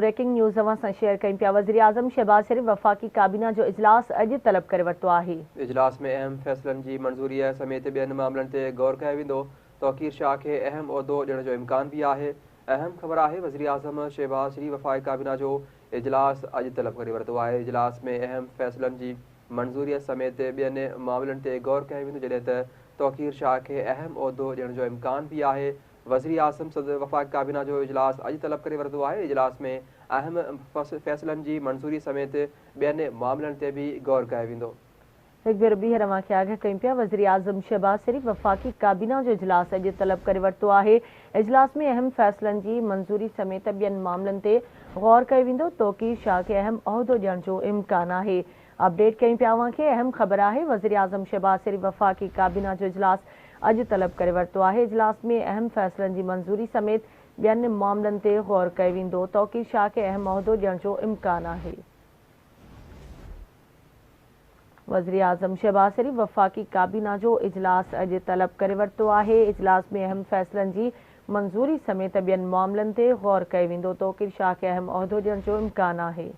Breaking news اوهان سان share ڪيون پيا، وزيراعظم شهباز شريف وفاقي ڪابينا جو اجلاس اڄ طلب ڪري ورتو آهي. اجلاس ۾ اهم فيصلن جي منظوريء سميت ٻين معاملن تي غور ڪيو ويندو. توقير شاهه کي اهم عهدو ڏيڻ جو امڪان به آهي. اهم خبر آهي وزيراعظم شهباز شريف وفاقي ڪابينا جو اجلاس اڄ طلب ڪري ورتو آهي. اجلاس ۾ اهم فيصلن جي منظوريء سميت ٻين معاملن تي غور ڪيو ويندو، جڏهن ته توقير شاهه کي اهم عهدو ڏيڻ جو امڪان به آهي. وزيراعظم وفاقي ڪابينا جو اجلاس اڄ طلب ڪري ورتو آهي. اجلاس ۾ اهم فيصلن جي منظوري سميت ٻين معاملن تي به غور ڪيو ويندو. هڪ ڀيرو ٻيهر اوهان کي آگاهه ڪيون پيا، وزيراعظم شهباز شريف وفاقي ڪابينا جو اجلاس اڄ طلب ڪري ورتو آهي. اجلاس ۾ اهم فيصلن جي منظوري سميت ٻين معاملن تي غور ڪيو ويندو. توقير شاهه کي اهم عهدو ڏيڻ جو امڪان آهي. اپڊيٽ ڪيون پيا اوهان کي، اهم خبر آهي وزيراعظم شهباز شريف وفاقي ڪابينا جو اجلاس اڄ طلب ڪري ورتو آهي. اجلاس ۾ اهم فيصلن جي منظوري سميت ٻين معاملن تي غور ڪيو ويندو. توقير شاهه کي اهم عهدو ڏيڻ جو امڪان آهي. وزيراعظم شهباز شريف وفاقي ڪابينا جو اجلاس اڄ طلب ڪري ورتو آهي. اجلاس ۾ اهم فيصلن جي منظوري سميت ٻين معاملن تي غور ڪيو ويندو. توقير شاهه کي اهم عهدو ڏيڻ جو امڪان آهي.